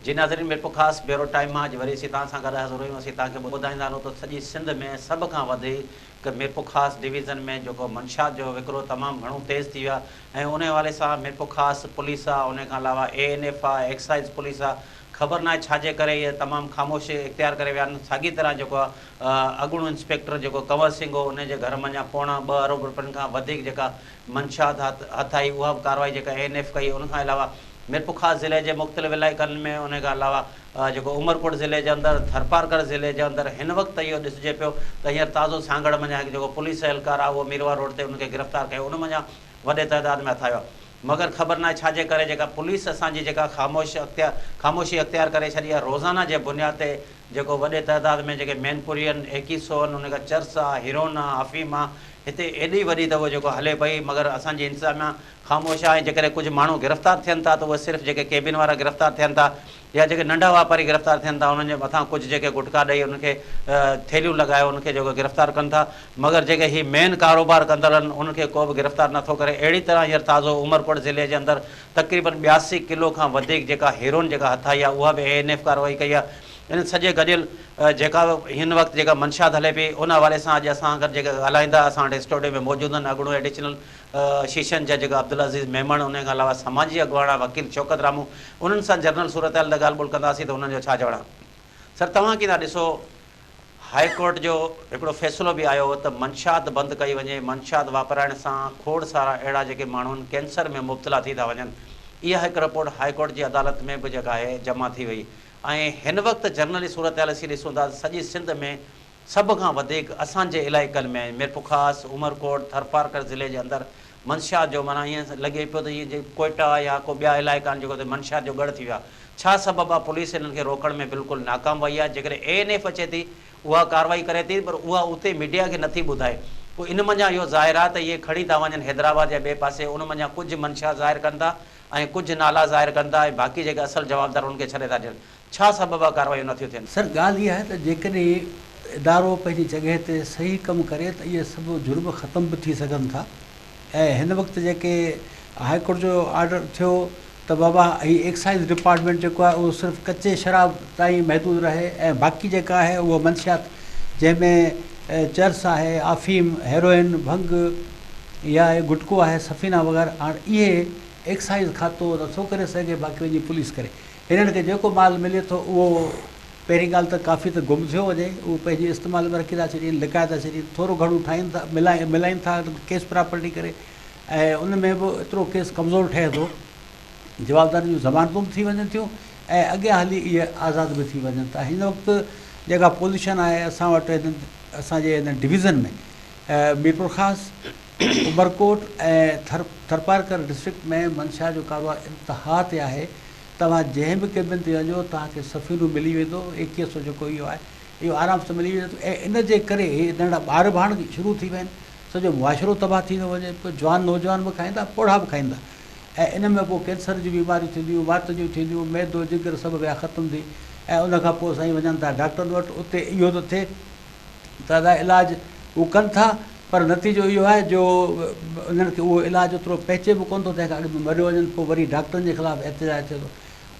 جي ناظرين Mirpurkhas bureau time مان اڄ وري اسين توهان سان گڏ حاضر هيون اسين توهان کي ٻڌائيندا هلون ته سڄي سنڌ ۾ سڀ کان وڌيڪ ميرپورخاص ڊويزن ۾ جيڪو منشيات جو وڪرو تمام گهڻو تيز ٿي ويو آهي ۽ انهي حوالي سان ميرپورخاص پوليس آهي انهي کان علاوه اي اين ايف آهي ايڪسائيز پوليس آهي خبر ناهي ڇا جي ڪري اهي تمام خاموشي اختيار ڪري ويا آهن ساڳي طرح جيڪو آهي اڳوڻو انسپيڪٽر جيڪو ڪنور سنگهه هو انهي جي گهر منجهان پوڻا ٻه ارب روپين کان وڌيڪ جيڪا منشيات هٿ آئي اها به ڪارروائي جيڪا اي اين ايف ڪئي ان کان علاوه ميرپورخاص ضلعي جي مختلف علائقن ۾ ان کان علاوه جيڪو عمرڪوٽ ضلعي جي اندر ٿرپارڪر ضلعي جي اندر هن وقت اهو ڏسجي پيو ته هينئر تازو سانگهڙ منجهان هڪ جيڪو پوليس اهلڪار آهي اهو ميرواهه روڊ تي ان کي گرفتار ڪيو ان منجهان وڏي تعداد ۾ هٿ آيو آهي مگر خبر ناهي ڇا جي ڪري جيڪا پوليس اسان جي جيڪا خاموش اختيار خاموشي اختيار ڪري ڇڏي آهي روزانه جي بنياد تي جيڪو وڏي تعداد ۾ جيڪي مينپوري آهن ايڪيسو آهن ان کان چرس آهي هيروئن آهي آفيم آهي هتي ايڏي وڏي ته اهو جيڪو هلي پئي مگر اسان جي انتظاميا خاموش آهي ۽ جيڪڏهن ڪجهه ماڻهو گرفتار ٿين ٿا ته اهي صرف جيڪي ڪيبن وارا گرفتار ٿين ٿا يا جيڪي ننڍا واپاري گرفتار ٿين ٿا انهن جي مٿان ڪجهه جيڪي گٽڪا ڏئي انهن کي ٿيلهيون لڳائي انهن کي جيڪو گرفتار ڪن ٿا مگر جيڪي هي مين ڪاروبار ڪندڙ آهن انهن کي ڪو به گرفتار نٿو ڪري اهڙي طرح هينئر تازو عمرڪوٽ ضلعي جي اندر تقريبن 82 ڪلو کان وڌيڪ جيڪا هيروئن جيڪا هٿ آئي آهي اها به اي اين ايف ڪارروائي ڪئي آهي ان سڄي گڏيل جيڪا هن وقت جيڪا منشيات هلي پئي ان حوالي سان اڄ اسان گڏ جيڪي ڳالهائيندا اسان وٽ اسٽوڊيو ۾ موجود آهن اڳوڻو ايڊيشنل شيشن جج عبدالعزيز ميمڻ، انهي کان علاوه سماجي اڳواڻ وڪيل شوڪت راهمون، انهن سان جنرل صورتحال تي ڳالهه ٻولهه ڪنداسين ته انهن جو ڇا چوڻ آهي. سر توهان ڪيئن ٿا ڏسو هاء ڪورٽ جو هڪڙو فيصلو به آيو هو ته منشيات بند ڪئي وڃي، منشيات واپرائڻ سان کوڙ سارا اهڙا جيڪي ماڻهو آهن ڪينسر ۾ مبتلا ٿي ٿا وڃن، اها هڪ رپورٽ هاء ڪورٽ جي عدالت ۾ به جيڪا آهي جمع ٿي وئي ۽ هن وقت جنرلي صورتحال اسين ڏسون ٿا ته سڄي سنڌ ۾ سڀ کان وڌيڪ اسان جي علائقن ۾ ميرپورخاص، عمرڪوٽ، ٿرپارڪر ضلعي جي اندر منشيات جو معنيٰ ائين لڳي پيو ته جيئن ڪوئيٽا يا ڪو ٻيا علائقا آهن جيڪو اتي منشيات جو ڳڙهه ٿي ويو آهي. ڇا سبب آهي پوليس انهن کي روڪڻ ۾ بلڪل ناڪام وئي آهي جيڪڏهن اي اين ايف اچي ٿي اها ڪارروائي ڪري ٿي پر اها اتي ميڊيا کي نٿي ٻڌائي پوء ان منجهان اهو ظاهر آهي ته اهي کڻي ٿا وڃن حيدرآباد يا ٻئي پاسي ان منجهان ڪجهه منشيات ظاهر ڪن ٿا ۽ ڪجهه نالا ظاهر ڪن ٿا ۽ باقي جيڪي اصل جوابدار انهن کي ڇڏي ٿا ڏين. ڇا سبب آ ڪاروايون نه ٿيون ٿين؟ سر ڳالهه اها آهي ته جيڪڏهن ادارو پنهنجي جڳهه تي صحيح ڪم ڪري ته اهي سڀ جرم ختم به ٿي سگهن ٿا ۽ هن وقت جيڪي هاء ڪورٽ جو آرڊر ٿيو ته بابا هي ايڪسائيز ڊپارٽمينٽ جيڪو آهي اهو صرف ڪچي شراب تائين محدود رهي ۽ باقي جيڪا آهي اهو منشيات جنهن ۾ چرس آهي آفيم هيروئن ڀنگ يا گٽڪو آهي سفينا وغيره هاڻ اهي ايڪسائيز کاتو نٿو ڪري سگهي باقي وڃي پوليس ڪري هنن کي جيڪو مال ملي ٿو اهو پهرين ڳالهه ته ڪافي ته گم ٿيو وڃي، اهو پنهنجي استعمال ۾ رکي ٿا ڇڏين، لڪائي ٿا ڇڏين، ٿورو گهڻو ٺاهين ٿا، ملائين ٿا ڪيس پراپرٽي ڪري ۽ ان ۾ به ايترو ڪيس ڪمزور ٺهي ٿو، جوابدارن جون ضمانتون به ٿي وڃن ٿيون ۽ اڳيان هلي اهي آزاد به ٿي وڃن ٿا. هن وقت جيڪا پوزيشن آهي اسان وٽ هن اسان جي هن ڊويزن ۾ ميرپورخاص، عمرڪوٽ ۽ ٿر ٿرپارڪر ڊسٽرڪٽ ۾ منشيات جو ڪاروبار انتها تي آهي. توهان جنهن به ڪيبن تي وڃو توهان کي سفينو ملي ويندو، ايڪيهه سو جيڪو اهو آهي اهو آرام سان ملي ويندو ۽ ان جي ڪري هي ننڍڙا ٻار به هاڻ شروع ٿي ويا آهن، سڄو معاشرو تباهه ٿي ٿو وڃي پيو، جوان نوجوان به کائين ٿا پوڙها به کائين ٿا ۽ ان ۾ پوء ڪينسر جون بيماريون ٿينديون، وات جون ٿينديون، معدو جگر سڀ ويا ختم ٿي ۽ ان کان پوء سائين وڃن ٿا ڊاڪٽرن وٽ اتي اهو ٿو ٿئي ته ادا علاج هو ڪن ٿا پر نتيجو اهو آهي جو انهن کي اهو علاج اوترو پهچي به ڪونه ٿو تنهن کان اڳ ۾ مريو وڃن پوء وري ڊاڪٽرن جي خلاف احتجاج ٿئي ٿو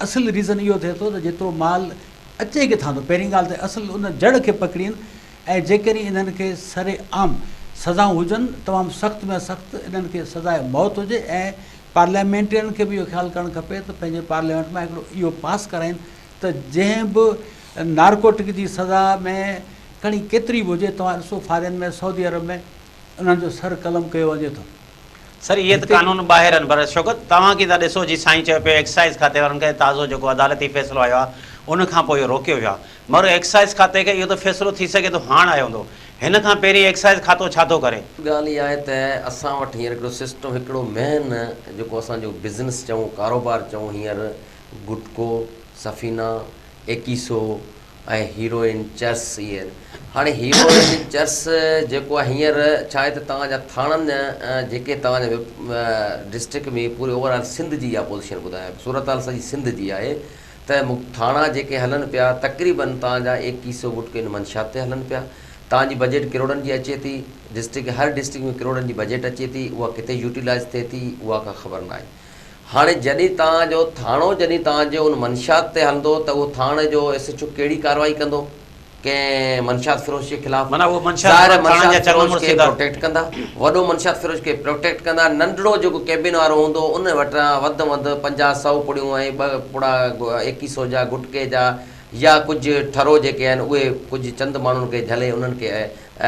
اصل ريزن اهو ٿئي ٿو ته جيترو مال اچي ڪٿان ٿو پهرين ڳالهه ته اصل ان جڙ کي پڪڙين ۽ جيڪڏهن انهن کي سر عام سزائون هجن تمام سخت ۾ سخت انهن کي سزاء موت هجي ۽ پارليامينٽرين کي به اهو خيال ڪرڻ کپي ته پنهنجي پارليامينٽ مان هڪڙو اهو پاس ڪرائين ته جنهن به نارڪوٽڪ جي سزا ۾ کڻي ڪيتري به هجي توهان ڏسو فارين ۾ سعودي عرب ۾ انهن جو سر قلم ڪيو وڃي ٿو. سر اهي ته هتي قانون ٻاهر آهن پر شوڪت توهان ڪيئن ٿا ڏسو جي سائين چيو پيو ايڪسائيز کاتي وارن کي تازو جيڪو عدالتي فيصلو آيو آهي ان کان پوء اهو روڪيو ويو آهي مگر ايڪسائيز کاتي کي اهو ته فيصلو ٿي سگهي ٿو هاڻ آيو هوندو هن کان پهرين ايڪسائيز کاتو ڇا ٿو ڪري؟ ڳالهه اها آهي ته اسان وٽ هينئر هڪڙو سسٽم هڪڙو مين جيڪو اسان جو بزنس چئون ڪاروبار چئون هينئر گٽڪو، سفينا، ايڪيسو ۽ هيروئن، چرس اهي آهن. هاڻي هيروئن، چرس جيڪو آهي هينئر ڇا آهي ته توهان جا ٿاڻن جيڪي توهان جا ڊسٽرڪٽ ۾ پوري اوور آل سنڌ جي اها پوزيشن ٻڌايان پيو صورتحال سڄي سنڌ جي آهي ته ٿاڻا جيڪي هلن پيا تقريبن توهان جا ايڪيسو گٽڪو ان منشيات تي هلن پيا توهان جي بجيٽ ڪروڙن جي اچي ٿي ڊسٽرڪٽ هر ڊسٽرڪٽ ۾ ڪروڙن جي بجيٽ اچي ٿي اها ڪٿي يوٽيلائز ٿئي ٿي اها ڪا خبر ناهي. هاڻي جڏهن توهان جو ٿاڻو جڏهن توهان جي ان منشيات تي هلندو ته اهو ٿاڻي جو ايس ايڇ او ڪهڙي ڪارروائي ڪندو ڪنهن منشيات فروش جي خلاف؟ معنيٰ اهو منشيات ظاهر آهي فروش ٿاڻن جا منشيات چڱا فروش مڙس کي ٿيندا. پروٽيڪٽ ڪندا، وڏو منشيات فروش کي پروٽيڪٽ ڪندا، ننڍڙو جيڪو ڪيبن وارو هوندو ان وٽان وڌ ۾ وڌ 50 سئو پڙيون ۽ ٻه پڙا ايڪيهه سئو جا گٽڪي جا يا ڪجهه ٺرو جيڪي آهن اهي ڪجهه چند ماڻهن کي جهلي انهن کي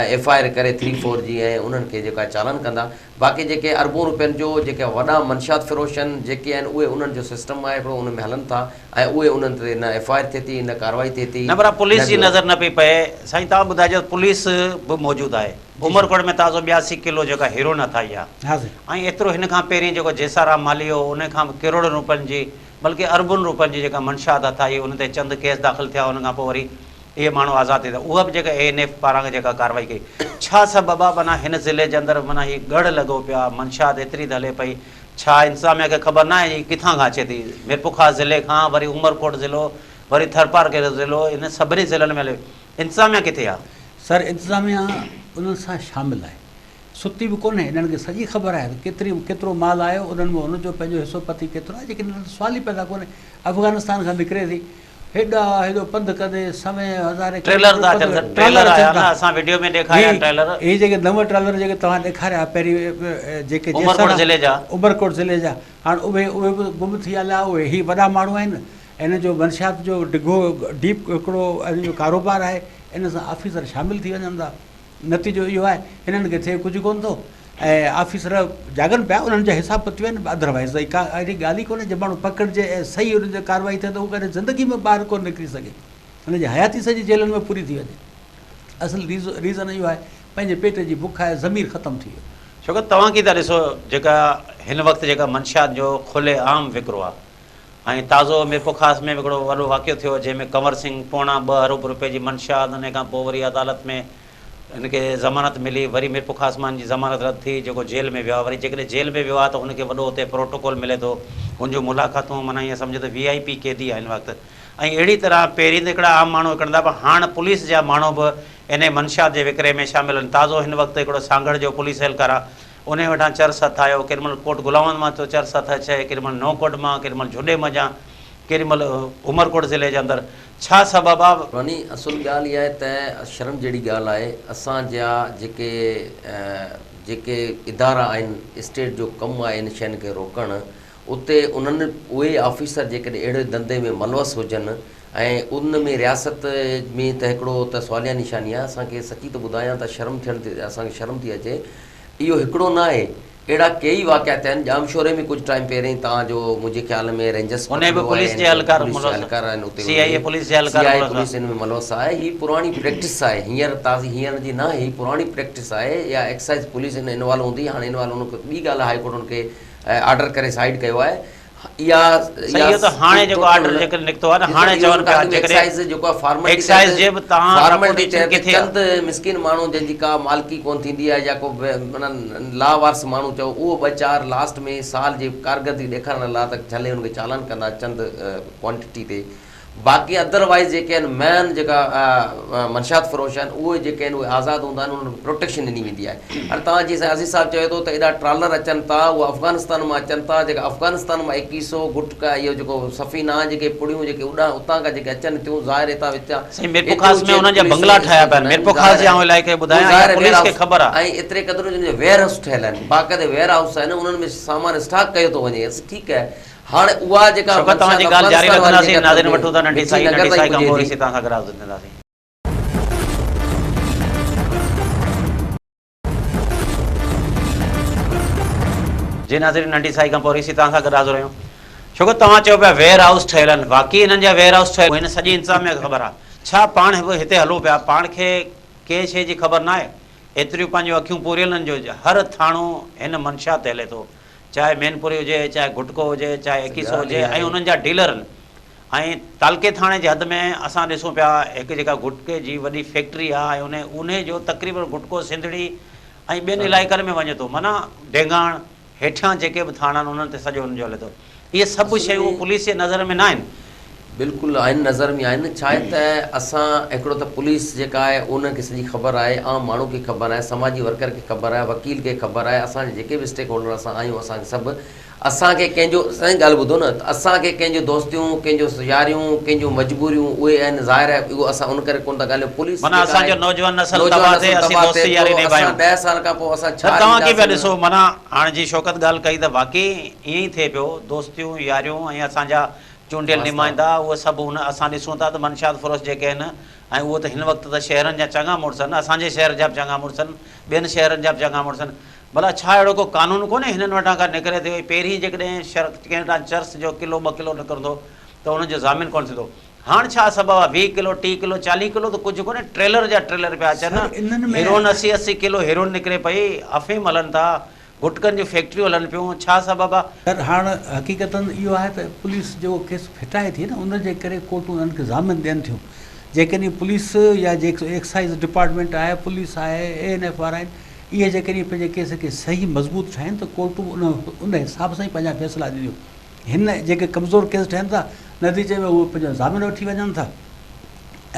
ايف I R ڪري ٿري فور جي ۽ انهن کي جيڪو آهي چالان ڪندا. باقي جيڪي اربون روپين جو جيڪي وڏا منشيات فروش آهن جيڪي آهن اهي انهن جو سسٽم آهي هڪڙو ان ۾ هلن ٿا ۽ اهي انهن تي نه ايف I R ٿئي ٿي نه ڪارروائي ٿئي ٿي نه پر پوليس نه جي ٻيو. نظر نه پئي پئي. سائين توهان ٻڌائجو ته پوليس به موجود آهي عمرڪوٽ ۾ تازو 82 ڪلو جيڪا هيروئن هٿ آئي آهي ها سائين. ۽ ايترو هن کان پهرين جيڪو جيسارام مالهي هو ان کان به ڪروڙين روپين جي بلڪه اربن روپين جي جيڪا منشيات هٿ آئي ان تي چند ڪيس داخل ٿيا ان کان پوء وري اهي ماڻهو آزاد ٿي ويا اها به جيڪا اي اين ايف پاران جيڪا ڪارروائي ڪئي ڇا سبب آ معنيٰ هن ضلعي جي اندر معنيٰ هي ڳڙهه لڳو پيو آ منشيات ايتري ته هلي پئي ڇا انتظاميا کي خبر ناهي هي ڪٿان کان اچي ٿي ميرپورخاص ضلعي کان وري عمرڪوٽ ضلعو وري ٿرپارڪر ضلعو ان سڀني ضلعن ۾ هلي انتظاميا ڪٿي آ؟ سر انتظاميا انهن سان شامل آهي ستي به ڪونهي انهن کي سڄي خبر آهي ته ڪيتري ڪيترو مال آيو انهن مان ان جو پنهنجو حصو پتي ڪيترو آهي جيڪڏهن سوال ئي پيدا ڪونهي افغانستان کان نڪري ٿي هيڏا هيڏو پنڌ ڪندي سوين هزارين ٽريلر ڪلوميٽر ٿا پنڌ اچن سر ڪندي ٽريلر ٽرالر آيا اچن نه ٿا اسان وڊيو ۾ هي ڏيکاريا ٽريلر. هي جيڪي نو ٽرالر جيڪي توهان ڏيکاريا پهرين جيڪي عمرڪوٽ جيسر ضلعي جا. عمرڪوٽ ضلعي جا هاڻ اهي اهي به گم ٿي هليا اهي هي وڏا ماڻهو آهن ان جو منشيات جو ڊگهو ڊيپ هڪڙو ان جو ڪاروبار آهي ان سان آفيسر شامل ٿي وڃن ٿا نتيجو اهو آهي هنن کي ٿئي ڪجهه ڪونه ٿو ۽ آفيسر جاڳن پيا انهن جا حساب پتيون آهن ادروائيز ته ڪا اهڙي ڳالهه ئي ڪونهي جي ماڻهو پڪڙجي ۽ صحيح ان تي ڪارروائي ٿئي ته هو ڪڏهن زندگي ۾ ٻاهر ڪونه نڪري سگهي هن جي حياتي سڄي جيلن ۾ پوري ٿي وڃي اصل ريزن اهو آهي پنهنجي پيٽ جي بک آهي ضمير ختم ٿي ويو. شوڪت توهان ڪي ٿا ڏسو جيڪا هن وقت جيڪا منشيات جو کلي عام وڪرو آهي ۽ تازو ميرپورخاص ۾ به هڪڙو وڏو واقعو ٿيو جنهن ۾ ڪنور سنگهه پوڻا ٻه ارب روپيه جي منشيات ان کان پوء وري عدالت ۾ هن کي ضمانت ملي وري ميرپورخاص مان هن جي ضمانت رد ٿي جيڪو جيل ۾ ويو آهي وري جيڪڏهن جيل ۾ ويو آهي ته هن کي وڏو اتي پروٽوڪول ملي ٿو هن جون ملاقاتون معنيٰ ائين سمجهو ته وي آء پي قيدي آهي هن وقت ۽ اهڙي طرح پهرين ته هڪڙا عام ماڻهو وڪڻندا پر هاڻ پوليس جا ماڻهو به انهي منشيات جي وڪري ۾ شامل آهن تازو هن وقت هڪڙو سانگهڙ جو پوليس اهلڪار آهي انهي وٽان چرس هٿ آيو، ڪيڏي مهل ڪوٽ غلام مان ٿيو چرس هٿ اچي، ڪيڏي مهل نئون ڪوٽ مان، ڪيڏي مهل جهڏي منجهان، ڪيڏي مهل عمرڪوٽ ضلعي جي اندر ڇا سبب آ؟ يعني اصل ڳالهه اها آهي ته شرم جهڙي ڳالهه آهي اسان جا جيڪي جيڪي ادارا آهن اسٽيٽ جو ڪم آهي ان شين کي روڪڻ اتي انهن اهي آفيسر جيڪڏهن اهڙي ڌنڌي ۾ ملوث هجن ۽ ان ۾ رياست ۾ ته هڪڙو ته سواليا نشاني آهي اسان کي سچي ته ٻڌايان ته شرم ٿيڻ تي اسان کي شرم ٿي اچي اهو هڪڙو نه آهي اهڙا ڪيئي واقعا ٿيا آهن ڄامشوري ۾ ڪجهه ٽائيم پهرين تان جو منهنجي خيال ۾ رينجرس انهي به پڪڙيو آهي پوليس جي ۽ اهلڪار پوليس جا ملوث اهلڪار آهن اتي سي آء اي پوليس جي سي اهلڪار آء اي ملوث پوليس ان ۾ ملوث آهي هي پراڻي پريڪٽس آهي هينئر تازي هينئر جي نه آهي هي پراڻي پريڪٽس آهي يا ايڪسائيز پوليس ان انوالو هوندي هاڻي انوالو ان کي ٻي ڳالهه آهي هائي ڪورٽ ان کي آرڊر ڪري سائيڊ ڪيو آهي اها سائين اهو ته هاڻي جيڪو آرڊر جيڪڏهن نڪتو آهي نه هاڻي چون پيا جيڪڏهن ايڪسائيز جي به تان فارملٽي رپورٽ تحت ڪٿي آهي چند مسڪين ماڻهو جنهن جي ڪا مالڪي ڪون ٿيندي آهي يا ڪو معنيٰ لاوارث ماڻهو چئو اهو ٻه چار لاسٽ ۾ سال جي ڪارڪردگي ڏيکارڻ لاء ته جهلي ان کي چالان ڪندا چند ڪوانٽٽي تي باقي ادر وائيز جيڪي آهن مين جيڪا منشيات فروش آهن اهي جيڪي آهن اهي آزاد هوندا آهن انهن کي پروٽيڪشن ڏني ويندي آهي هاڻي توهان جيئن سائين عزيز صاحب چوي ٿو ته ايڏا ٽرالر اچن ٿا اهي افغانستان مان اچن ٿا جيڪا افغانستان مان ايڪيهه سو گٽڪا اهو جيڪو سفينا جيڪي پڙيون جيڪي اڏا اتان کان جيڪي اچن ٿيون ظاهر هتان وچان سائين ميرپورخاص ۾ انهن جا بنگلا ٺاهيا پيا آهن ميرپورخاص جي آئون علائقي کي ٻڌايان اها پوليس کي خبر آهي ۽ ايتري قدر جو ويئر هائوس ٺهيل آهن باقاعده ويئر هائوس آهن انهن ۾ سامان اسٽاڪ ڪيو ٿو وڃي ٺيڪ آهي هاڻ اها جيڪا شوڪت توهان جي منشيات ڳالهه جاري افغانستان واري رکنداسين جيڪا ناظرين وٺون ٿا ننڍي مٺي سائي نگر ننڍي تائين سائي کان پڄي پوء وري ٿي. سي توهان سان گڏ حاضر ٿينداسين. جي ناظرين ننڍي سائي کان پوء وري سي توهان سان گڏ حاضر آهيون. شوڪت توهان چئو پيا ويئر هائوس ٺهيل آهن واقعي انهن جا ويئر هائوس ٺهيل هن سڄي انتظاميا کي خبر آهي ڇا پاڻ به هتي هلون پيا پاڻ کي ڪنهن شيء جي خبر ناهي ايتريون پنهنجون اکيون پوريل آهن جو هر ٿاڻو هن منشا تي هلي ٿو چاهي مين پوري هجي، چاهي گٽڪو هجي، چاهي ايڪيسو هجي ۽ انهن جا ڊيلر ۽ تعلقي ٿاڻي جي حد ۾ اسان ڏسون پيا هڪ جيڪا گٽڪي جي وڏي فيڪٽري آهي ۽ انهي انهي جو تقريبن گٽڪو سنڌڙي ۽ ٻين علائقن ۾ وڃي ٿو معنيٰ ڊينگاڻ هيٺيان جيڪي به ٿاڻا آهن انهن تي سڄو انهن جو هلي ٿو اهي سڀ شيون پوليس جي نظر ۾ نه آهن. بلڪل آهن نظر ۾ آهن ڇا آهي ته اسان هڪڙو ته پوليس جيڪا آهي ان کي سڄي خبر آهي عام ماڻهو کي خبر آهي سماجي ورڪر کي خبر آهي وڪيل کي خبر آهي اسان جا جيڪي به اسٽيڪ هولڊر اسان آهيون اسان کي سڀ اسان کي ڪنهن جو سائين ڳالهه ٻڌو نه ته اسان کي ڪنهن جو دوستيون ڪنهن جو ياريون ڪنهن جون مجبوريون اهي آهن ظاهر آهي اهو اسان ان ڪري ڪونه ٿا ڳالهيون پوليس معنيٰ جيڪا اسان جو آهي نوجوان نسل نوجوان تباهه ٿئي نسل اسين تباهه ٿئي دوستي ياري ٿو اسان نڀايون 10 سال کان پوء اسان سر ڇا توهان ڪيئن پيا ڏينداسين ڏسو معنيٰ هاڻ جي شوڪت ڳالهه ڪئي ته واقعي ائين ئي ٿئي پيو دوستيون ياريون ۽ اسان جا چونڊيل واسطا نمائندا اهي سڀ هن اسان ڏسون ٿا ته منشيات فروش جيڪي آهن ۽ اهو ته هن وقت ته شهرن جا چڱا مڙس آهن اسان جي شهر جا به چڱا مڙس آهن ٻين شهرن جا به چڱا مڙس آهن ڀلا ڇا اهڙو ڪو قانون ڪونهي هنن وٽان ڪا نڪري ٿي وئي پهرين جيڪڏهن شر ڪنهن وٽان چرس جو ڪلو ٻه ڪلو نڪرندو ته ان جو ضامن ڪونه ٿيندو هاڻ ڇا سبب آهي 20 ڪلو 30 ڪلو 40 ڪلو ته ڪجهه ڪونهي ٽريلر جا ٽريلر پيا اچن سر انهن ۾ هيروئن 80 80 ڪلو هيروئن نڪري پئي افيم هلن ٿا گٽڪن جون فيڪٽريون هلن پيون ڇا سبب آهي. سر هاڻ حقيقتن اهو آهي ته پوليس جيڪو ڪيس ڦٽائي ٿي نه ان جي ڪري ڪورٽون انهن کي ضامن ڏين ٿيون جيڪڏهن پوليس يا جيڪو ايڪسائيز ڊپارٽمينٽ آهي پوليس آهي اي اين ايف وارا آهن اهي جيڪڏهن پنهنجي ڪيس کي صحيح مضبوط ٺاهين ته ڪورٽون ان ان حساب سان ئي پنهنجا فيصلا ڏينديون. هن جيڪي ڪمزور ڪيس ٺهن ٿا نتيجي ۾ اهي پنهنجو ضامن وٺي وڃن ٿا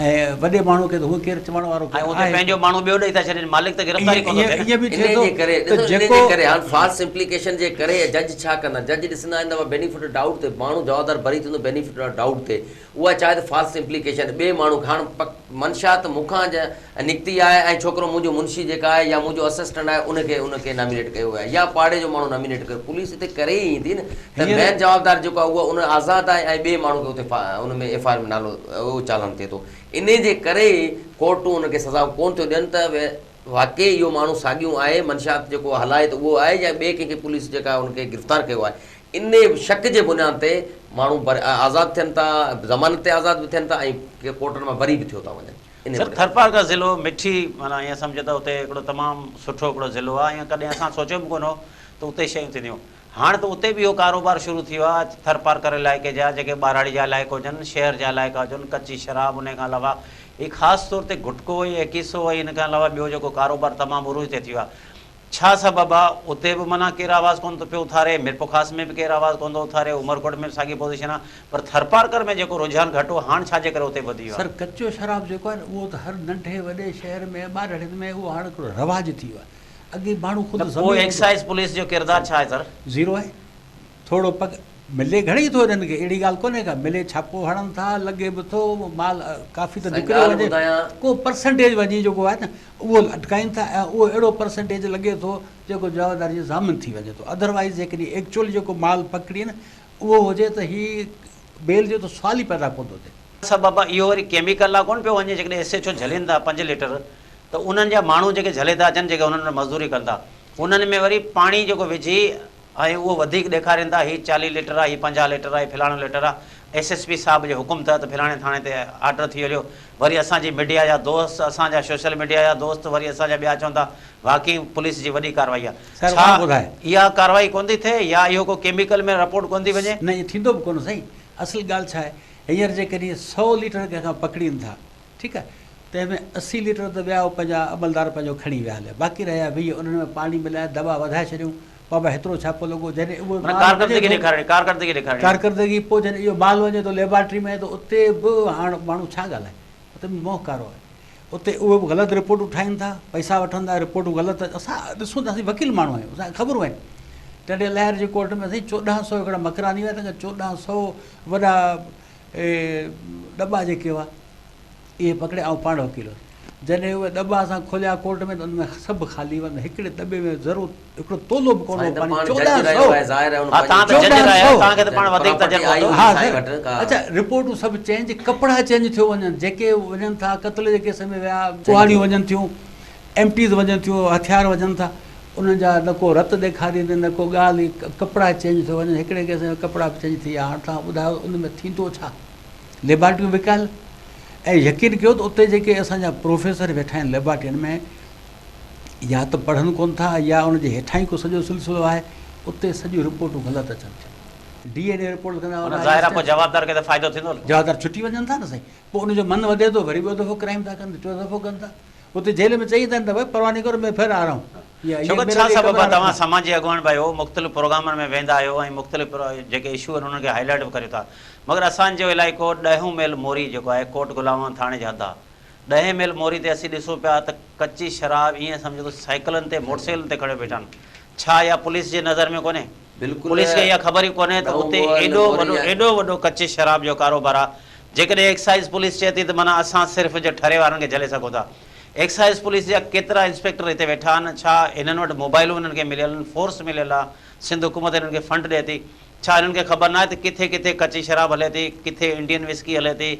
۽ وڏي ماڻهو کي ته هونء ڪير چوڻ وارو ۽ ڪير اتي آهي پنهنجو ڪونه. ماڻهو ٻيو ڏئي ٿا ڇڏين مالڪ ته گرفتار ئي ائين ڪونه ٿو ائين ٿئي نه. ائين به ٿئي انهي ٿو جي ڪري ته ڏسو انهي جيڪو جي ڪري هاڻ فالس امپليڪيشن جي ڪري جج ڇا ڪندا جج ڏسندا آهن ته بينيفٽ آف ڊائوٽ تي ماڻهو جوابدار بري ٿيندو بينيفٽ آف ڊائوٽ تي اها چاهي ته فالس امپليڪيشن ٻئي ماڻهو کي هاڻ پڪ منشا ته مون کان نڪتي آهي ۽ ڇوڪرو منهنجو منشي جيڪا آهي يا منهنجو اسسٽنٽ آهي ان کي ان کي نامينيٽ ڪيو ويو آهي يا پاڙي جو ماڻهو نامينيٽ ڪيو پوليس اتي ڪري ئي ايندي نه ته هينئر مين جوابدار جيڪو آهي اهو ان آزاد آهي ۽ ٻئي ماڻهو کي اتي ان ۾ ايف I R ۾ نالو اهو چالان ٿئي ٿو انهي جي ڪري ئي ڪورٽون ان کي سزا ڪونه ٿيون ڏين ته واقعي اهو ماڻهو ساڳيون آهي منشيات جيڪو هلائي ته اهو آهي يا ٻئي ڪنهن کي پوليس جيڪا ان کي گرفتار ڪيو آهي انهي شڪ جي بنياد تي ماڻهو آزاد ٿين ٿا، ضمانت تي آزاد به ٿين ٿا ۽ ڪي ڪورٽن مان بري به ٿيو ٿا وڃن. انهي سر بنياد تي. ٿرپارڪر ضلعو مٺي معنيٰ ائين سمجهو ته اتي هڪڙو تمام سٺو هڪڙو ضلعو آهي ائين ڪڏهن اسان سوچيو به ڪونه هو ته اتي شيون ٿينديون هاڻ ته اتي به اهو ڪاروبار شروع ٿي ويو آهي ٿرپارڪر علائقي جا جيڪي ٻهراڙي جا علائقا هجن شهر جا علائقا هجن ڪچي شراب انهي کان علاوه هي خاص طور تي گٽڪو ۽ ايڪيسو ۽ ان کان علاوه ٻيو جيڪو ڪاروبار تمام عروج تي ٿي ويو آهي ڇا سبب آ اتي به معنيٰ ڪير آواز ڪونه ٿو پيو اٿاري، ميرپورخاص ۾ به ڪير آواز ڪونه ٿو اٿاري، عمرڪوٽ ۾ به ساڳي پوزيشن آ پر ٿرپارڪر ۾ جيڪو رجحان گهٽ هو هاڻ ڇا جي ڪري اتي وڌي ويو آ؟ سر ڪچو شراب جيڪو آهي نه اهو ته هر ننڍي وڏي شهر ۾ ٻارهڙين ۾ اهو هاڻ هڪڙو رواج ٿي ويو آهي اڳي ماڻهو خود ته پوء ضمير هوندو ايڪسائيز پوليس جو ڪردار ڇا آهي سر؟ زيرو آهي ٿورو پڪ ملي گهڻي ٿو انهن کي اهڙي ڳالهه ڪونهي ڪا ملي ڇاپو هڻن ٿا لڳي به ٿو مال ڪافي ته سائين نڪريو ڳالهه وڃي ٻڌايان. ڪو پرسنٽيج وڃي جيڪو آهي نه اهو اٽڪائين ٿا ۽ اهو اهڙو پرسنٽيج لڳي ٿو جيڪو جوابدار جي ضامن ٿي وڃي ٿو اڌروائيز جيڪڏهن ايڪچوئل جيڪو مال پڪڙين اهو هجي ته هي بيل جو ته سوال ئي پيدا ڪونه ٿو ٿئي. سبب اهو وري ڪيميڪل لا ڪونه پيو وڃي جيڪڏهن ايس ايڇ او جهلين ٿا پنج ليٽر ته انهن جا ماڻهو جيڪي جهلي ٿا اچن جيڪي انهن وٽ مزدوري ڪن ٿا انهن ۾ وري پاڻي جيڪو وجهي ۽ اهو وڌيڪ ڏيکارين ٿا هي 40 ليٽر آ هي 50 ليٽر آ هي فلاڻو ليٽر آ ايس ايس پي صاحب جو حڪم ٿيو ته فلاڻي ٿاڻي تي آرڊر ٿي هليو وري اسان جي ميڊيا جا دوست اسان جا سوشل ميڊيا جا دوست وري اسان جا ٻيا چون ٿا واقعي پوليس جي وڏي ڪارروائي آ سر ڇا اها ٻڌاء. اها ڪارروائي ڪونه ٿي ٿئي يا اهو ڪو ڪيميڪل ۾ رپورٽ ڪونه ٿي وڃي. نه ائين ٿيندو به ڪونه سائين اصل ڳالهه ڇا آهي هينئر جيڪڏهن سئو ليٽر ڪنهن کان پڪڙين ٿا ٺيڪ آهي تنهن ۾ 80 ليٽر ته ٻيا پنهنجا عملدار پنهنجو کڻي ويا هليا باقي رهيا 20 انهن ۾ پاڻي ملائي دٻا وڌائي ڇڏيون بابا هيترو ڇاپو لڳو جڏهن اهو معنيٰ مال وڃي ڪارڪردگي ٿو ڏيکارڻي ڪارڪردگي ڏيکارڻي. ڪارڪردگي پوء جڏهن اهو مال وڃي ٿو ليبارٽري ۾ ته اتي به هاڻ ماڻهو ڇا ڳالهائي اتي به منهن ڪارو آهي اتي اهي به غلط رپورٽون ٺاهين ٿا پئسا وٺن ٿا رپورٽون غلط اسان ڏسون ٿا اسين وڪيل ماڻهو آهيون اسان کي خبرون آهن ٽنڊي لهر جي ڪورٽ ۾ سائين 1400 هڪڙا مڪراني هئا تنهن کان 1400 وڏا ڏٻا جيڪي هئا اهي پڪڙي آئون پاڻ وڪيل هوس. جڏهن اهي ڏٻا اسان کوليا ڪورٽ ۾ ته ان ۾ سڀ خالي هئا. هڪڙي ڏٻي ۾ ذرو هڪڙو تولو به ڪونه هو پاڻي. 1400 ها سر اڇا رپورٽون سڀ چينج ڪپڙا چينج ٿيو وڃن جيڪي وڃن ٿا قتل جي ڪيس ۾ ويا ڪهاڙيون وڃن ٿيون ايم ٽيز وڃن ٿيون هٿيار وڃن ٿا انهن جا نه ڪو رت ڏيکاريندي نه ڪو ڳالهه ڪپڙا چينج ٿيو وڃن هڪڙي ڪيس ۾ ڪپڙا به چينج ٿي ويا هاڻ توهان ٻڌايو ان ۾ ٿيندو ڇا؟ ليبارٽريون وڪايل ۽ يقين ڪيو ته اتي جيڪي اسان جا پروفيسر ويٺا آهن ليبارٽرين ۾ يا ته پڙهن ڪونه ٿا يا ان جي هيٺان ئي ڪو سڄو سلسلو آهي اتي سڄيون رپورٽون غلط اچن ٿيون ڊي اين اي رپورٽ ڪندا معنيٰ ظاهر آهي پوء جوابدار کي ته فائدو ٿيندو نه. جوابدار ڇٽي وڃن ٿا نه سائين پوء ان جو من وڌي ٿو وري ٻيو دفعو ڪرائيم ٿا ڪن ٽيون دفعو ڪن ٿا اتي جيل ۾ چئي ايندا آهن ته ڀائي پرواهه نهين ڪرو مين ڦر آ رها هون يا ڇوڪر يي ڇا ميرا ليي سبب ڪمرا آهي توهان رکنا. سماجي اڳواڻ به آهيو مختلف پروگرامن ۾ ويندا آهيو ۽ مختلف جيڪي اشو آهن انهن کي هائي لائيٽ به ڪريو ٿا مگر اسان جو علائقو ڏهون ميل موري جيڪو آهي ڪوٽ غلام محمد ٿاڻي جي حد آهي ڏهين ميل موري تي اسين ڏسون پيا ته ڪچي شراب ائين سمجهو ته سائيڪلن تي موٽر سائيڪلن تي کڻيو بيٺا آهن ڇا اها پوليس جي نظر ۾ ڪونهي؟ بلڪل پوليس کي اها خبر ئي ڪونهي ته ڏهون اتي ٻوهل ايڏو موري وڏو آهي. ايڏو وڏو ڪچي شراب جو ڪاروبار آ. جيڪڏهن ايڪسائيز پوليس چئي ٿي ته معنيٰ اسان صرف جو ٺري وارن کي جهلي سگهون ٿا. ايڪسائيز پوليس جا ڪيترا انسپيڪٽر هتي ويٺا آهن، ڇا هنن وٽ موبائلون هنن کي مليل آهن، فورس مليل آ، سنڌ حڪومت هنن کي فنڊ ڏئي ٿي، ڇا هنن کي خبر ناهي ته ڪٿي ڪٿي ڪچي شراب هلي ٿي، ڪٿي انڊين وسڪي هلي ٿي،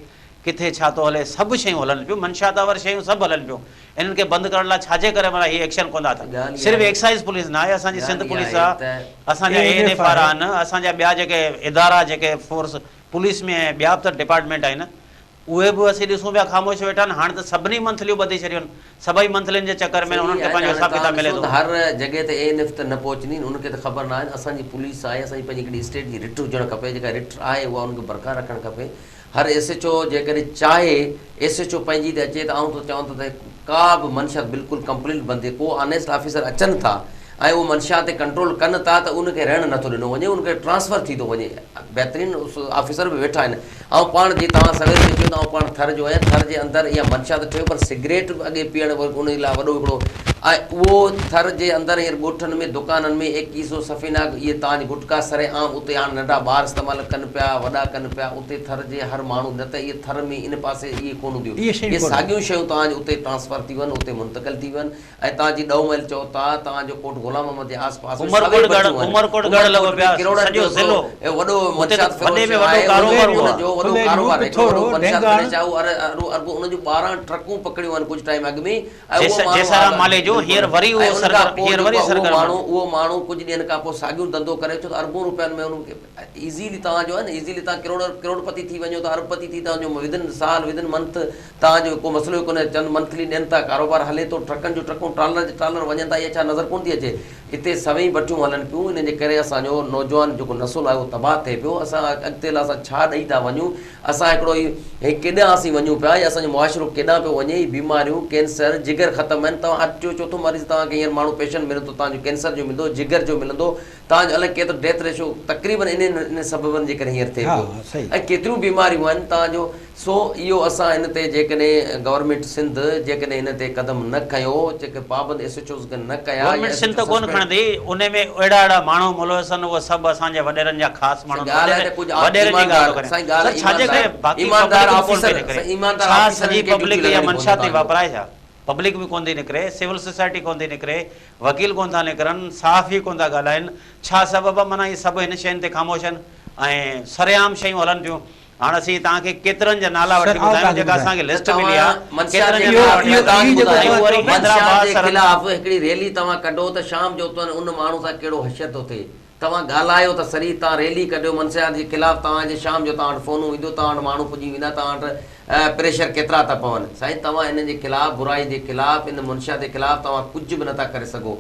ڪٿي ڇا ٿو هلي، سڀ شيون هلن پيون، منشيات آور شيون سڀ هلن پيون، انهن کي بند ڪرڻ لاء ڇاجي ڪري معنيٰ هي ايڪشن ڪونه ٿا وٺن، ڳالهه اها صرف آهي ايڪسائيز پوليس ناهي، اسان جي سنڌ ڳالهه اها پوليس آهي آ، ته اسان جا A A N N F F R آهي. آهن، اسان جا ٻيا جيڪي ادارا جيڪي فورس پوليس ۾ ۽ ٻيا به ته ڊپارٽمينٽ آهن، اهي به اسين ڏسون پيا خاموش ويٺا آهن، هاڻ ته سڀني منٿليون ٻڌي ڇڏيون آهن، سڀئي منٿلين جي چڪر ۾ صحيح انهن کي آهي ته پنهنجو هاڻي حساب توهان ڪتاب ملي ڏسو ٿو. ته هر جڳهه تي اي اين ايف ته نه پهچندي ان کي ته خبر ناهي اسان جي پوليس آهي اسان جي پنهنجي هڪڙي اسٽيٽ جي رٽ هجڻ کپي جيڪا رٽ آهي اها ان کي برقرار رکڻ کپي هر ايس ايڇ او جيڪڏهن چاهي ايس ايڇ او پنهنجي تي اچي ته آئون ته چوان ٿو ته ڪا به منشيات بلڪل ڪمپليٽ بند ٿئي ڪو آنيسٽ آفيسر اچن ٿا ۽ اهو منشيات تي ڪنٽرول ڪن ٿا ته ان کي رهڻ نٿو ڏنو وڃي ان کي ٽرانسفر ٿي ٿو وڃي بهترين آفيسر به ويٺا آهن آئون پاڻ جي توهان سوير به چيو ته آئون پاڻ ٿر جو آهيان ٿر جي اندر اها منشيات ٺهيو پر سگريٽ به اڳي پيئڻ ان لاء وڏو هڪڙو ۽ اهو ٿر جي اندر هينئر ڳوٺن ۾ دڪانن ۾ ايڪيهه سو سفينا اهي توهان جي گٽڪا سري عام اتي هاڻ ننڍا ٻار استعمال ڪن پيا وڏا ڪن پيا اتي ٿر جي هر ماڻهو نه ته اهي ٿر ۾ ان پاسي اهي ڪونه هونديون اهي شيون اهي ڪونه ساڳيون شيون توهان جي اتي ٽرانسفر ٿي ويون اتي منتقل ٿي ويون ۽ توهان جي ڏهه ميل چئو ٿا توهان جو ڪوٽ غلام محمد جي آس پاس ۾ عمرڪوٽ سوين ڳڙهه بٺيون آهن عمرڪوٽ ڳڙهه لڳو عمرڪوٽ ۾ پيا ڪروڙن سڄو جو ضلعو هڪڙو وڏو اتي ته منشيات وڏي فروش ۾ وڏو آهي ڪاروبار ان اهو آهي جو وڏو ڦلي ڪاروبار جون هڪڙو وڏو پٿورو منشيات ڍينگاڻ فروش آهي اهو اربون ان جون 12 ٽرڪون پڪڙيون آهن ڪجهه ٽائيم اڳ ۾ ۽ اهو ماڻهو جيسارام مالهي جو بلڪل هينئر وري ۽ اهو ان کان سرگرم پوء هينئر جيڪو وري اهو سرگرم ماڻهو اهو ماڻهو ڪجهه ڏينهن کان پوء ساڳيون ڌنڌو ڪري ڇو ته اربون روپين ۾ ان کي ايزيلي توهان جو آهي نه ايزيلي توهان ڪروڙ ڪروڙپتي ٿي وڃو ٿا ارب پتي ٿي ٿا وڃو ودن سال ودن منٿ توهان جو ڪو مسئلو ئي ڪونهي، چند منٿلي ڏين ٿا، ڪاروبار هلي ٿو، ٽرڪن جون ٽرڪون، ٽرالر جا ٽرالر وڃن ٿا، اها ڇا نظر ڪونه ٿي اچي؟ هتي سوين بٺيون هلن پيون، انهن جي ڪري اسان جو نوجوان جيڪو نسل آهي اهو تباهه ٿئي پيو، اسان اڳتي لاء اسان ڇا ڏئي ٿا وڃون، اسان هڪڙو هي هي ڪيڏانهن اسين وڃون پيا، هي اسان جو معاشرو ڪيڏانهن پيو وڃي، هي بيماريون، ڪينسر، جگر ختم آهن، توهان هر ٽيون چوٿون مريض توهان کي هينئر ماڻهو پيشنٽ ملندو توهان جو ڪينسر جو ملندو، جگر جو ملندو، توهان جو الائي ڪيترو ڊيٿ ريشو تقريبن انهن انهن سببن جي ڪري هينئر ٿئي پيو ۽ ڪيتريون بيماريون آهن توهان جو سو اهو اسان ان تي جيڪڏهن گورنمينٽ سنڌ جيڪڏهن ان تي قدم نه کنيو جيڪي پابند ايس ايڇ اوز کي نه ڪيا يا گورنمينٽ ايس سنڌ ايڇ ته او ڪونه سسپينڊ کڻندي ان ۾ اهڙا اهڙا ماڻهو ملوث آهن اهي سڀ اسان جي وڏيرن جا خاص ماڻهو سائين ڳالهه آهي ته ڪجهه وڏيرن جي ڳالهه ٿو ايماندار ڪريان سائين ڳالهه سر ڇاجي ڪري ايماندار باقي ايماندار پبلڪ به ڪونه پئي آفيسر نڪري سائين ايماندار ڇا آفيسرن سڄي کي ڊيوٽي پبلڪ اها لڳائڻي پوندي منشا ٿي توهان جو واپرائي ڇا پبلڪ به ڪونه ٿي نڪري سول سوسائٽي ڪونه ٿي نڪري وڪيل ڪونه ٿا نڪرن، صحافي ڪونه ٿا ڳالهائن، ڇا سبب آ معنيٰ اهي سڀ هن شين تي خاموش آهن ۽ سرعام شيون هلن ٿيون. هاڻ اسين توهان کي ڪيترن جا نالا سر وٺي آئون ٻڌايون توهان کي جيڪا اسان ٻڌايان. کي ته لسٽ ملي آ توهان منشيات ڪيترن جي جا نالا خلاف وٺي مان توهان کي اهو جيڪو ٻڌايان ۽ توهان وري چئو پيا حيدرآباد منشيات جي سرحد خلاف هڪڙي ريلي توهان ڪڍو ته شام جو اتان ان ماڻهو سان ڪهڙو حشر ٿو ٿئي توهان ڳالهايو ته سري توهان ريلي ڪڍيو منشيات جي خلاف توهان جي شام جو توهان وٽ فونون اينديون توهان وٽ ماڻهو پڄي ويندا توهان وٽ پريشر ڪيترا ٿا پون سائين توهان انهن جي خلاف برائي جي خلاف ان منشيات جي خلاف توهان ڪجهه به نٿا ڪري سگهو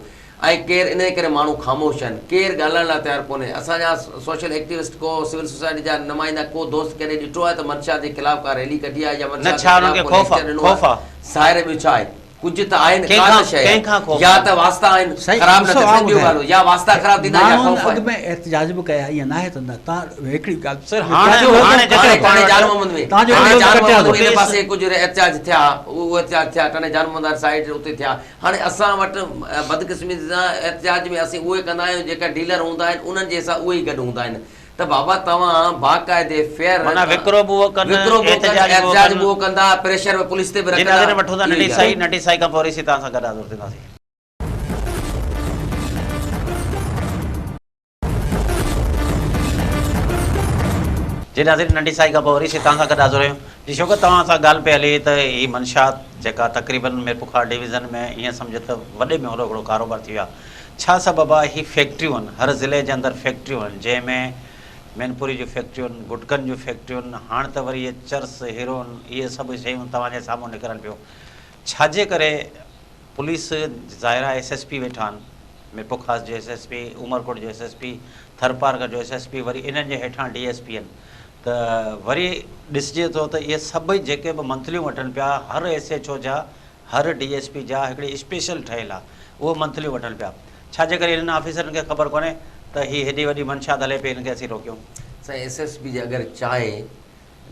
۽ ڪير انهي ڪري ماڻهو خاموش آهن ڪير ڳالهائڻ لاء تيار ڪونهي اسان جا سوشل ايڪٽيوسٽ ڪو سول سوسائٽي جا نمائندا ڪو دوست ڪڏهن ڏٺو آهي ته منشيات جي خلاف ڪا ريلي ڪڍي آهي يا نه منشيات جي ڇا انهن خلاف کي ڪو خوف آ ليڪچر ڏنو خوف آهي آ ظاهر ٻيو ڇا آهي ڪجهه ته آهي نه ڪنهن ڪا کان ته شيء ڪنهن آهي کان خوف يا آهي ته واسطا آهن سائين خراب نه ڏسو ٿين آئون سائين ٻيو ٻڌايان ڳالهه يا واسطا خراب ٿيندا يا ماڻهن خوف اڳ آهي ۾ احتجاج به ڪيا ائين ناهي ته نه تان هڪڙي ڳالهه سر هاڻي تان جو هاڻي لفظ جيڪڏهن هاڻي ڪٽيان ٽاڻي پاڻ جان وٽ محمد ۾ تان جو ٽاڻي لفظ جان ڪٽيان محمد ٿو ۾ ان پوليس پاسي ڪجهه احتجاج ٿيا اهو احتجاج ٿيا ٽاڻي جان محمد واري سائيڊ اتي ٿيا هاڻي اسان وٽ بدقسمتي سان احتجاج ۾ اسين اهي ڪندا آهيون جيڪا ڊيلر هوندا آهن انهن جي سان اهي ئي گڏ هوندا آهن ته بابا توهان باقاعدي فيئر معنيٰ وڪرو به اهو ڪن وڪرو به اهو ڪن احتجاج به اهو احتجاج ڪن به اهو ڪندا پريشر به پوليس تي به جي رکندا ناظرين وٺون ٿا اهو ئي ننڍي ڳالهه سائي ننڍي سائي کان پوء وري سين توهان سان گڏ حاضر ٿينداسين. جي ناظرين ننڍي سائي کان پوء وري سين توهان سان گڏ حاضر آهيون جي شوڪت توهان سان ڳالهه پئي هلي ته هي منشيات جيڪا تقريبن ميرپورخاص ڊويزن ۾ ائين سمجهه ته وڏي ۾ وڏو هڪڙو ڪاروبار ٿي ويو آهي ڇا سبب آهي هي فيڪٽريون آهن هر ضلعي جي اندر فيڪٽريون آهن جنهن ۾ مينپوري جون فيڪٽريون گٽڪن جون فيڪٽريون هاڻ ته وري اهي چرس هيروئن اهي سڀ شيون توهان جي سامهون نڪرن پيون ڇاجي ڪري پوليس ظاهر آهي ايس ايس پي ويٺا آهن ميرپورخاص جو ايس ايس پي عمرڪوٽ جو ايس ايس پي ٿرپارڪر جو ايس ايس پي وري انهن جي هيٺان ڊي ايس پي آهن ته وري ڏسجي ٿو ته اهي سڀئي جيڪي به منٿليون وٺن پيا هر ايس ايڇ او جا هر ڊي ايس پي جا هڪڙي اسپيشل ٺهيل آهي اهو منٿليون وٺن پيا ڇا جي ڪري انهن آفيسرن کي خبر ڪونهي ته هي هيڏي وڏي منشيات هلي پئي هن کي اسين روڪيون. سائين ايس ايس پي جي اگر چاهي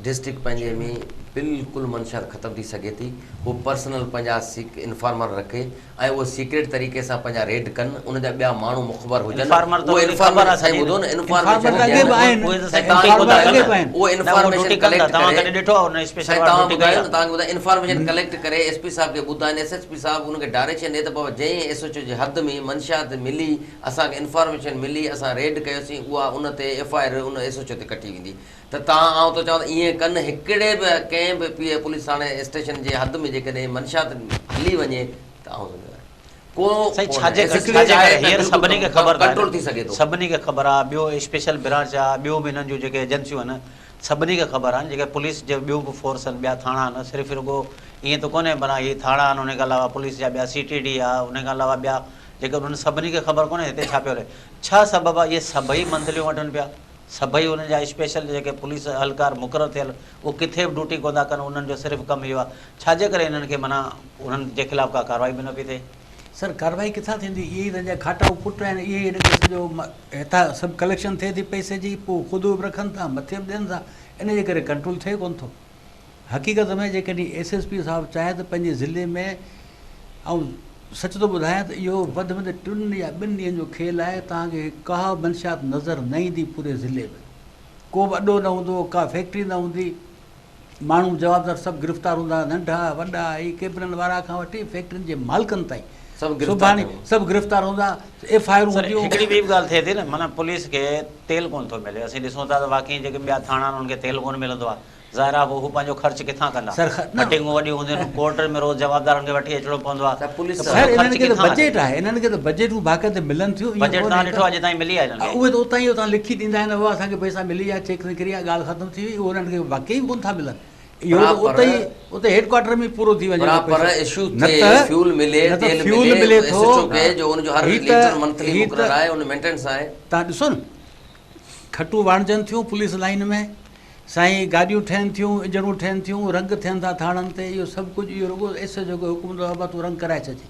ڊسٽرڪٽ پنهنجي ۾ بلڪل منشيات ختم ٿي سگهي ٿي هو پرسنل پنهنجا سيڪ انفارمر رکي ۽ اهي سيڪريٽ طريقي سان پنهنجا ريڊ ڪن ان جا ٻيا ماڻهو مخبر هجن انفارمر ته اهي انهن کي خبر انفارمر آهي سائين سڄي ٻڌو نه انفارمر انفارميشن ته اڳي ڏين به آهن اهي ته سائين سائين ڊيوٽي توهان ڪونه ٿا ٻڌايو ڪن نه اڳي به آهن اهي نه اهو انفارميشن ڊيوٽي ڪن ٿا ڪليڪٽ توهان ڪري ڪڏهن ڏٺو آهي ان اسپيشل سائين وارا توهان ڊيوٽي ڪئي ٻڌايو آهي نه توهان کي ٻڌايو انفارميشن ڪليڪٽ ڪري ايس پي صاحب کي ٻڌائين ايس ايس پي صاحب ان کي ڊائريڪشن ڏي ته بابا جنهن ايس ايڇ او جي حد ۾ منشيات ملي اسان کي انفارميشن ملي اسان ريڊ ڪيوسين اها ان تي F I R in S H O تي ڪٽي ويندي ته تان آئون ٿو چوان ته ائين ڪن هڪڙي به ڪنهن به پي پوليس ٿاڻي اسٽيشن جي حد ۾ جيڪڏهن منشيات هلي وڃي ته آئون ذميوار ڪو سائين ڪونه ڇاجي ايس ڪري ايس پي ڇاجي چاهي ڪري ته هينئر بلڪل سڀني کي خبر ته آهي ڪنٽرول نه ٿي سگهي ٿو. سڀني کي خبر آهي ٻيو اسپيشل برانچ آهي ٻيو به هنن جون جيڪي ايجنسيون آهن سڀني کي خبر آهن جيڪي پوليس جي ٻيون به فورس آهن ٻيا ٿاڻا آهن صرف رڳو ائين ته ڪونهي معنيٰ هي ٿاڻا آهن ان کان علاوه پوليس جا ٻيا سي ٽي ڊي آهي ان کان علاوه ٻيا جيڪي انهن سڀني کي خبر ڪونهي هتي ڇا پيو هلي ڇا سبب آهي اهي سڀئي منزليون وٺن پيا سڀئي انهن جا اسپيشل جيڪي پوليس اهلڪار مقرر ٿيل اهي ڪٿي به ڊيوٽي ڪونه ٿا ڪن انهن جو صرف ڪم اهو آهي ڇاجي ڪري انهن کي معنيٰ انهن جي خلاف ڪا ڪارروائي به نه پئي ٿئي. سر ڪارروائي ڪٿان ٿيندي اهي ئي تنهنجا کاٽائو پٽ آهن اهي ئي هن کي سڄو هتان سڀ ڪليڪشن ٿئي ٿي پئسي جي پوء خود به رکن ٿا مٿي به ڏين ٿا ان جي ڪري ڪنٽرول ٿئي ڪونه ٿو حقيقت ۾ جيڪڏهن ايس ايس پي صاحب چاهي ته پنهنجي ضلعي ۾ آئون سچ ٿو ٻڌايان ته اهو وڌ ۾ وڌ ٽن يا ٻن ڏينهن جو کيل آهي توهان کي ڪا منشيات نظر نه ايندي پوري ضلعي ۾ ڪو به اڏو نه هوندو ڪا فيڪٽري نه هوندي ماڻهو جوابدار سڀ گرفتار هوندا ننڍا وڏا هي ڪيبنن وارا کان وٺي فيڪٽرين جي مالڪن تائين سڀ گرفتار سڀاڻي سڀ گرفتار هوندا ايف I آرون سر هونديون. هڪڙي ٻي به ڳالهه ٿئي ٿي نه معنيٰ پوليس کي تيل ڪونه ٿو ملي اسين ڏسون ٿا ته واقعي جيڪي ٻيا ٿاڻا آهن انهن کي تيل ڪونه ملندو آهي ظاهر آهي هو پنهنجو خرچ ڪٿان ڪندا؟ سر خ نه مٽنگون وڏيون هونديون آهن، ڪورٽ ۾ روز جوابدارن کي وٺي اچڻو پوندو آهي سر پوليس ته سر پنهنجو انهن خرچ کي ته ڪٿان بجيٽ آهي انهن کي ته بجيٽون باقاعده ملن ٿيون ائين بجيٽ ڪونهي توهان ته ڏٺو اڄ تائين ملي آهي انهن کي؟ اهي ته اتان ئي اتان لکي ڏيندا آهن بابا اسان کي پئسا ملي ويا چيڪ نڪري ويا ڳالهه ختم ٿي وئي اهو انهن کي واقعي به ڪونه ٿا ملن اهو ته پراپر اتي ئي اتي هيڊ ڪوارٽر ۾ پورو ٿي وڃي ٿو پراپر پئسو اشو نه ٿئي ته فيول ملي نه ته تيل فيول ملي ملي ايس ٿو ايڇ او کي جو ان جو هر هي ته ليٽر منٿلي هي ته مقرر آهي ان مينٽينس آهي. توهان ڏسو نه کٽون واڻجن ٿيون پوليس لائين ۾ سائين گاڏيون ٺهن ٿيون، انجڻون ٺهن ٿيون، رنگ ٿين ٿا ٿاڻن تي، اهو سڀ ڪجهه اهو رڳو ايس ايڇ او کي حڪم هوندو آهي بابا تون رنگ ڪرائي ڇڏجي،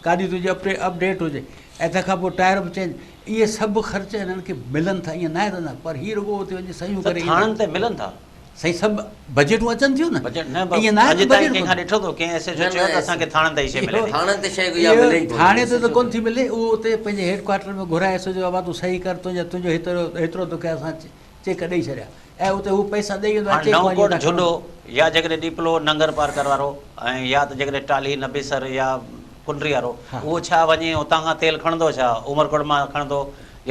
گاڏي تنهنجي اپ ڊيٽ هجي ۽ تنهن کان پوء ٽائر به چينج، اهي سڀ خرچ هنن کي ملن ٿا ائين ناهي ته نه پر هي رڳو اتي وڃي صحيحون ته ڪري ايندا ٿاڻن آهن. تي ملن ٿا. سائين سڀ بجيٽون اچن ٿيون نه بجيٽ نه پر ائين ناهي اڄ ته تائين بجيٽ ڪنهن کان ڪونه ڏٺو تو ڪنهن ايس ايڇ او نه چيو نه ته اسان کي ٿاڻن تي هي شيء ملي اهو ٿي. ٿاڻن تي شيء اها اهو ملي ئي ڪونه ٿاڻي ايس تي ايڇ ته او ڪونه کي. ٿي ملي اهو اتي پنهنجي هيڊ ڪوارٽر ۾ گهرائي ايس ايڇ او بابا تون صحيح ڪر تنهنجا تنهنجو هيترو هيترو توکي اسان چيڪ ڏئي ڇڏيا ۽ اتي هو پئسا ڏئي ويندو آهي هاڻ چيڪ نئون وڃي ڪوٽ اتان جهڏو کڻندو. يا جيڪڏهن ڏيپلو ننگر پارڪر وارو ۽ يا ته جيڪڏهن ٽالهي نبي سر يا ڪنري وارو ها. اهو ڇا وڃي اتان کان تيل کڻندو ڇا عمرڪوٽ مان کڻندو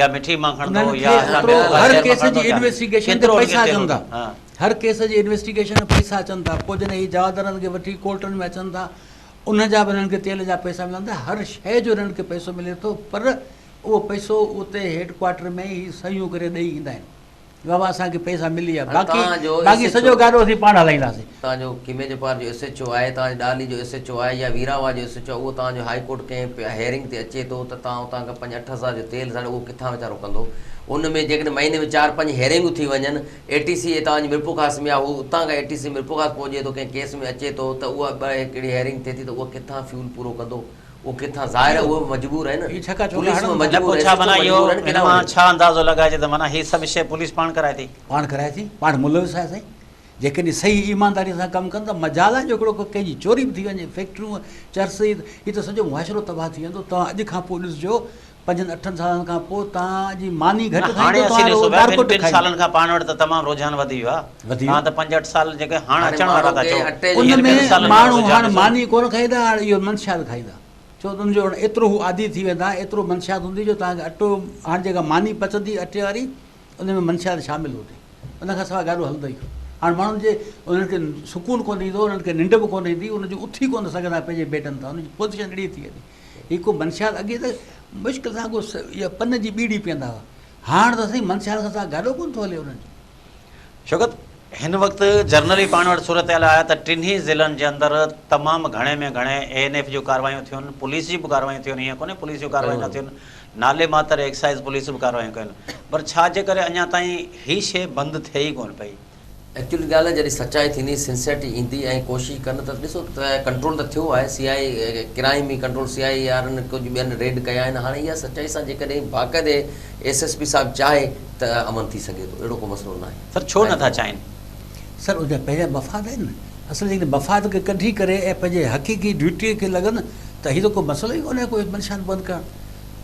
يا مٺي مان کڻندو انهن کي يا هتان ايترو ميرپور هر شهر مان ڪيس کڻندو جي ڇا انويسٽيگيشن تي ڪيترو ان کي پئسا تيل اچن ٿا ها. هر ڪيس جي انويسٽيگيشن ۾ پئسا اچن ٿا پوء جڏهن هي جوابدارن کي وٺي ڪورٽن ۾ اچن ٿا انهن جا به انهن کي تيل جا پئسا ملن ٿا هر شيء جو انهن کي پئسو ملي ٿو پر اهو پئسو اتي هيڊ ڪوارٽر ۾ ئي صحيحون ڪري ڏئي ايندا آهن بابا اسان کي پئسا ملي ويا هاڻي باقي توهان جو ايس باقي ايڇ سڄو او گاڏو اسين پاڻ هلائينداسين. توهان جو کيمي جي پار جو ايس ايڇ او آهي توهان جي ڏاهلي جو ايس ايڇ او آهي يا ويراواهه جو ايس ايڇ او آهي اهو توهان جو هائي ڪورٽ ڪنهن هيئرنگ تي اچي ٿو ته توهان اتان کان پنج اٺ هزار جو تيل ساڙي اهو ڪٿان ويچارو ڪندو ان ۾ جيڪڏهن مهيني ۾ چار پنج هيئرنگون ٿي وڃن اي ٽي سي توهان جي ميرپورخاص ۾ آهي هو اتان کان اي ٽي سي ميرپورخاص پهچي ٿو ڪنهن ڪيس ۾ اچي ٿو ته اها ٻه هڪڙي هيئرنگ ٿئي ٿي ته اها ڪٿان فيول پورو ڪندو اهو ڪٿان ظاهر آهي اهو به مجبور آهي نه هي ڇڪا ڇوڪا پوليس به هڻن ٿا. نه مجبور پوء ايس ڇا ايڇ او معنيٰ اهو مجبور آهن هن ڪيڏانهن مان وڃن. ڇا اندازو لڳائجي ته معنيٰ هي سڀ شيء پوليس پاڻ ڪرائي ٿي. پاڻ ڪرائي ٿي پاڻ ملوث آهي سائين جيڪڏهن صحيح ايمانداري سان ڪم ڪن ته مجال آهي جو هڪڙو ڪو ڪنهن جي چوري به ٿي وڃي فيڪٽريون چرس هي هي ته سڄو معاشرو تباهه ٿي ويندو توهان اڄ کان پوء ڏسجو پنجن اٺن سالن کان پوء توهان جي ماني نه گهٽ هاڻي کائيندو اسين توهان ڏسو رڳو پيا ٻن نارڪوٽ ٽن کائيندو. سالن کان پاڻ وٽ ته تمام رجحان وڌي ويو آهي وڌي ويو. توهان ته پنج اٺ سال جيڪي هاڻ هاڻي اچڻ وارا ماڻهو ٿا کي چئو اٽي جو ان هينئر ۾ ٻن سالن جو ماڻهو رجحان هاڻ ڏسو نه. ماني ڪونه کائيندا هاڻ اهو منشيات کائيندا ڇو ته ان جو هاڻ ايترو هو عادي ٿي ويندا ايترو منشيات هوندي جو توهان کي اٽو هاڻ جيڪا ماني پچندي اٽي واري ان ۾ منشيات شامل هوندي ان کان سواء گاڏو هلندو ئي ڪونه هاڻ ماڻهن جي انهن کي سڪون ڪونه ايندو انهن کي ننڊ به ڪونه ايندي ان جون اٿي ڪونه سگهندا پنهنجي بيڊن تان ان جي پوزيشن اهڙي ٿي ويندي هي ڪو منشيات اڳي ته مشڪل سان ڪو اها پن جي ٻيڙي پيئندا هئا هاڻ ته سائين منشيات کان سواء گاڏو ڪونه ٿو هلي انهن جو. شوڪت، هن وقت جنرلي پاڻ وٽ صورتحال آهي ته ٽنهي ضلعن جي اندر تمام گهڻي ۾ گهڻي اي اين ايف جون ڪارروايون ٿيون، پوليس جي به ڪارروايون ٿيون، ائين ڪونهي پوليس جون ڪارروايون نه ٿيون، نالي ماتر ايڪسائيز پوليس به ڪارروايون ڪيون پر ڇا جي ڪري اڃا تائين هي شيء بند ٿئي ئي ڪونه پئي. ايڪچولي ڳالهه جڏهن سچائي ٿيندي سنسيئرٽي ايندي ۽ ڪوشش ڪن ته ڏسو ته ڪنٽرول ته ٿيو آهي سي آء ڪرائم ئي ڪنٽرول سي آء اي وارن ڪجهه ٻين ريڊ ڪيا آهن هاڻي اها سچائي سان جيڪڏهن باقاعدي ايس ايس پي صاحب چاهي ته امن ٿي سگهي ٿو اهڙو ڪو مسئلو ناهي. سر ڇو نٿا چاهين؟ سر ان جا پنهنجا مفاد آهن نه اصل جيڪڏهن مفاد کي ڪڍي ڪري ۽ پنهنجي حقيقي ڊيوٽي کي لڳن ته هي ته ڪو مسئلو ئي ڪونهي ڪو منشيات بند ڪرڻ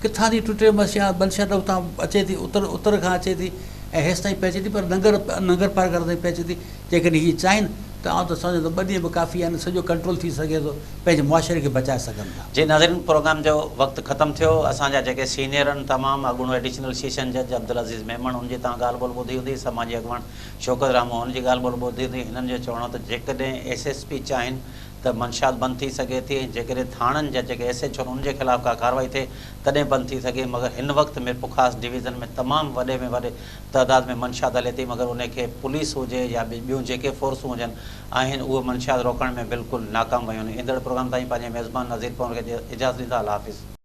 ڪٿان ٿي ٽٽي منشيات منشيات اتان اچي ٿي اتر اتر کان اچي ٿي ۽ هيستائين پهچي ٿي پر ننگر ننگر پارڪر تائين پهچي ٿي جيڪڏهن هي چاهين ته آئون ته سمجهان ٿو ٻه ڏينهن به ڪافي آهن سڄو ڪنٽرول ٿي سگهي ٿو پنهنجي معاشري کي بچائي سگهن ٿا. جي ناظرين پروگرام جو وقت ختم ٿيو اسان جا جيڪي سينيئر آهن تمام اڳوڻو ايڊيشنل سيشن جج عبدالعزيز ميمڻ ان جي توهان ڳالهه ٻولهه ٻڌي هوندي سماجي اڳواڻ شوڪت راهمون ان جي ڳالهه ٻولهه ٻڌي هوندي هنن جو چوڻ هو ته جيڪڏهن ايس ايس پي چاهين ته منشيات بند ٿي سگهي ٿي ۽ جيڪڏهن ٿاڻن جا جيڪي ايس ايڇ او ان جي خلاف ڪا ڪارروائي ٿئي تڏهن بند ٿي سگهي مگر هن وقت ميرپورخاص ڊويزن ۾ تمام وڏي ۾ وڏي تعداد ۾ منشيات هلي ٿي مگر ان کي پوليس هجي يا ٻيون جيڪي فورسون هجن آهن اهي منشيات روڪڻ ۾ بلڪل ناڪام ويون آهن ايندڙ پروگرام تائين پنهنجي ميزبان نذير پنهور کي اجازت ڏيندا الله حافظ.